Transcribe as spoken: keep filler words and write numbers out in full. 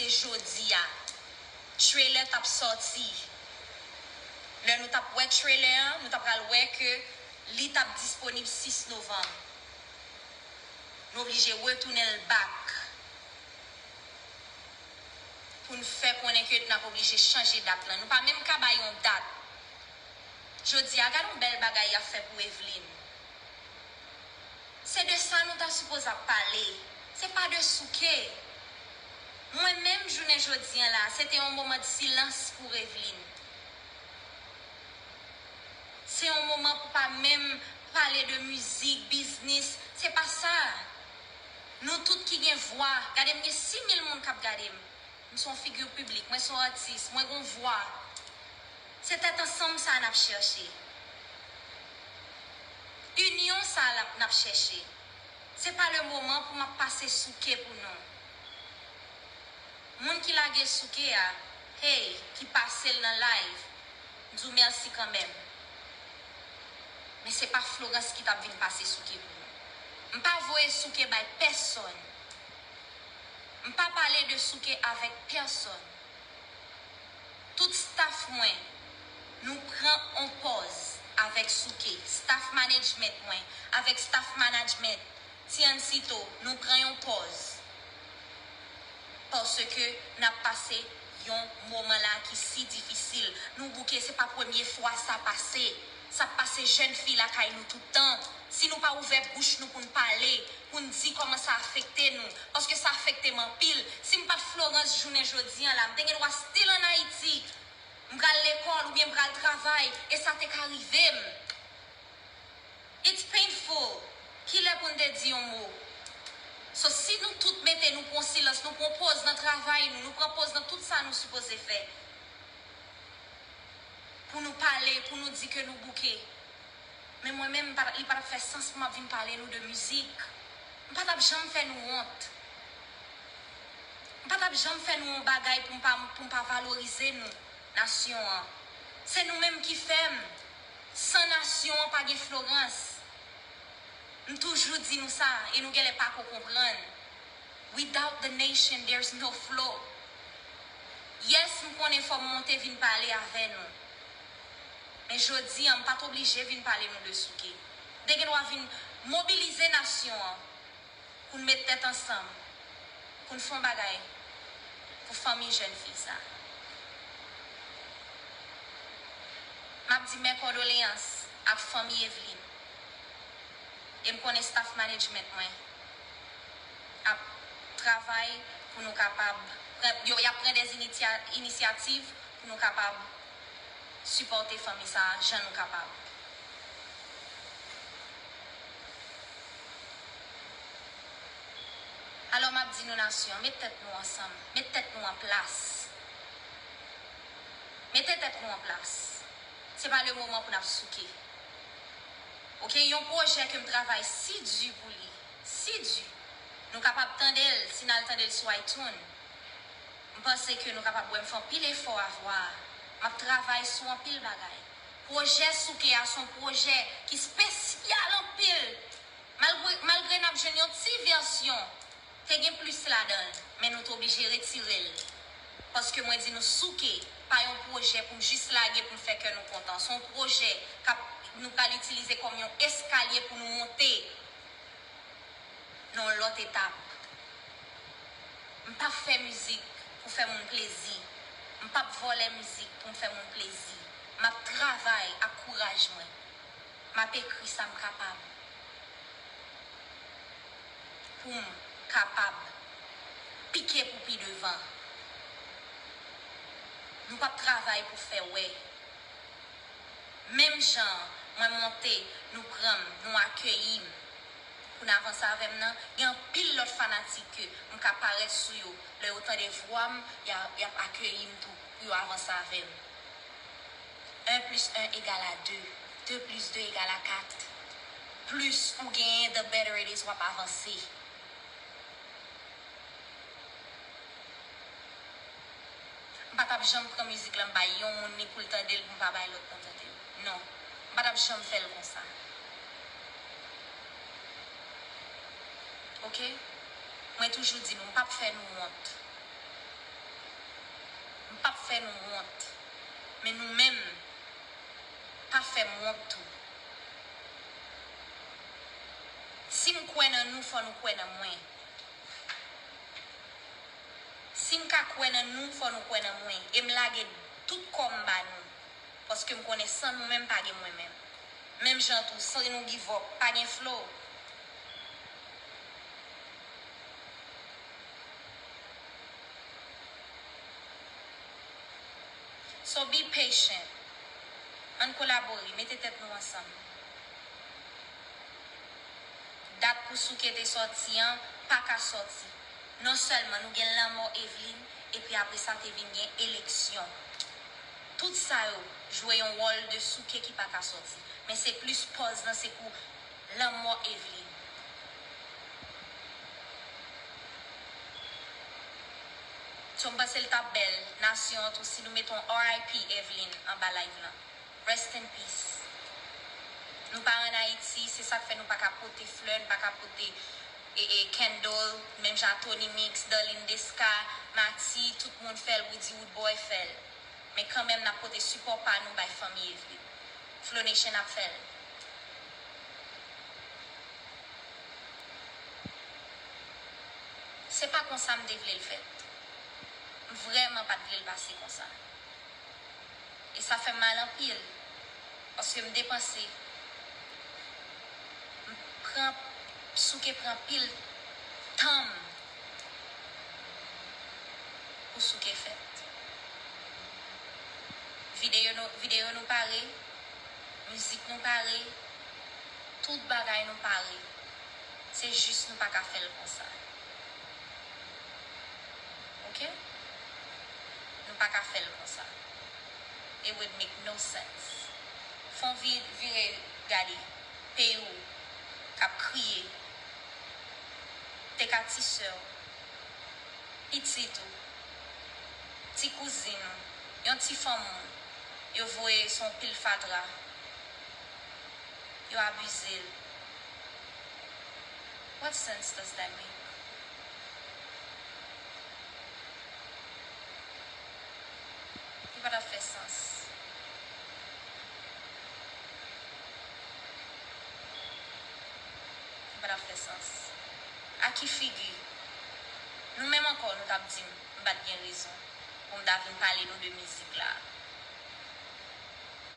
jodi a. Trailer t ap sòti. Lè nou t ap wè trailer an, nou t ap pral wè ke li t ap disponib sis novanm. Nou oblije retounen l back pou n fè konnen ke n ap oblije chanje dat lan. Nou pa menm ka bay yon dat. Jodi a, gade yon bèl bagay y ap fè pou Evelyne. Se de sa nou ta sipoze ap pale. Se pa de souke. Mwen menm, jounen jodi an la, se te yon moman de silans pou Evelyne. Se yon moman pou pa menm pale de mizik, biznis. Se pa sa. Nou tout ki gen vwa, gade m, gen sis mil moun k ap gade m. M se yon figi piblik, mwen se yon atis, mwen gen yon vwa. Se tèt ansanm sa a n ap chèche. Inyon sa a n ap chèche. Se pa le moman pou m ap pase souke pou nou. Moun ki lage souke a, hey, ki pase l nan live, m di w mèsi kanmenm. Men se pa Florence ki t ap vin pase souke pou nou. M pa voye souke bay pèsonn. M pa pale de souke avèk pèsonn. Tout staff mwen, nou pran on pòz avèk souke. Staff management mwen, avèk staff management Tiancito, nou pran yon pòz. Paske n ap pase yon moman la ki si difisil. Nou bouke, se pa premye fwa sa pase. Sa pase jèn fi lakay nou tout tan. Si nou pa ouvè bouch nou pou n pale, pou n di kòman sa afekte nou, paske sa afekte m anpil. Si m pa t Florence jounen jodi an la, m te gen dwa still ann Ayiti. M pral lekòl oubyen m pral travay, e sa te ka rive m. It's painful. Kilè pou n te di yon mo? So, si nou tout mete nou pran silans, nou pran pòz nan travay nou, nou pran pòz nan tout sa nou sipoze fè. Pou nou pale, pou nou di ke nou bouke. Men mwen menm, m pa t, li pa t ap fè sans pou m ap vin pale nou de mizik. M pa t ap janm fè nou wont. M pa t ap janm fè nou yon bagay pou m pa, pou m pa valorize nou, nasyon an. Se nou menm ki fè m. San nasyon an, pa gen Florence. M toujou di nou sa, e nou genlè pa ko konprann. Without the nation, there's no flow. Yes, m konnen fò m monte vin pale avè nou. Men jodi an, m pa t oblije vin pale nou de souke. M te gen dwa vin mobilize nasyon an pou n met tèt ansanm, pou n fè yon bagay pou fanmi jèn fi sa. M ap di mè kondoleyans ak fanmi Evelyne. E m konnen staff management mwen ap travay pou nou kapab pran, yo, y ap pran de inisya-, inisyativ pou nou kapab sipòte fanmi sa a jan nou kapab. Alò, m ap di nou, nasyon, met tèt nou ansanm, met tèt nou an plas. Mete tèt nou an plas. Se pa le moman pou n ap souke. Oke, yon pwojè ke m travay si di pou li, si di. Nou kapab tande l si n al tande l sou iTunes. M panse ke nou kapab wè m fè anpil efò a vwa a. M ap travay sou anpil bagay. Pwojè souke a se yon pwojè ki espesyal anpil. Malgre, malgre n ap jwenn yon ti vèsyon, te gen plis ladan l, men nou te oblije retire l. Paske mwen di nou souke, pa yon pwojè pou m jis lage pou m fè kè nou kontan. Se yon pwojè k ap, nou pral itilize kòm yon eskalye pou nou monte nan yon lòt etap. M p ap fè mizik pou fè moun plezi. M p ap vòlè mizik pou m fè moun plezi. M ap travay ak kouraj mwen. M ap ekri sa m kapab pou m kapab pike pou pi devan. Nou p ap travay pou fè wè. Menm jan mwen monte, nou pran m, nou akeyi m pou n avanse avè m nan, gen anpil lòt fanatik ke m ka parèt sou yo. Lè yo tande vwa m, y a, y ap akeyi m tou pou yo avanse avè m. Un plus un égale à deux. Deux plus deux égale à quatre. Plis ou genyen, the better it is, w ap avanse. M pa t ap janm pran mizik lan m bay yon moun ni pou l tande l pou m pa bay lòt moun tande l. Non. M pa t ap janm fè l konsa. Oke? Mwen toujou di nou, m p ap fè nou wont. fè nou wont. Men nou menm, pa fè m wont tou. Si m kwè nan nou, fò nou kwè nan mwen. Si m ka kwè nan nou, fò nou kwè nan mwen. E m lage tout kò m ba nou. Paske m konnen san nou menm, pa gen mwen menm. Menm jan tou, si nou give up, pa gen flow. So be patient. Ann kolabore, mete tèt nou ansanm. Dat pou Souké te sòti an pa ka sòti. Non sèlman nou gen lanmò Eveline, epi apre sa te vin gen eleksyon. Tout sa yo jwe yon wòl de Souké ki pa ka sòti. Men se plis pòz lan se pou lanmò Eveline. So m panse l t ap bèl, nasyon an tou, si nou mete yon R I P Eveline anba live lan. Rest in peace. Nou pa ann Ayiti, se sa k fè nou pa ka pote flè, nou pa ka pote e, e, candle, menm jan Tony Mix, Darline Desca, Mati, tout moun fè l, Woody Woodboy fè l. Men kanmenm, n ap pote sipò pa nou bay fanmi Eveline. Flow Nation ap fè l. Se pa konsa m te vle l fèt. M vrèman pa t vle l pase konsa. E sa fè m mal anpil. Paske m depanse. M pran, Souké pran anpil tan m pou Souké fèt. Videyo nou, videyo nou pare, mizik nou pare, tout bagay nou pare. Se jis nou pa ka fè l konsa. Oke? Nou pa ka fè l konsa. It would make no sense. Fè w vi-, vire gade peyi w k ap kriye. Te ka ti sè w, pitit ou, ti kouzin ou, yon ti fanm ou, yo voye sou yon pil fatra. Yo abize l. What sense does that make? Li pa t ap fè sans. Li pa t ap fè sans. A ki figi? Nou menm ankò, nou t ap di m, m pa t gen rezon pou m ta vin pale nou de mizik la.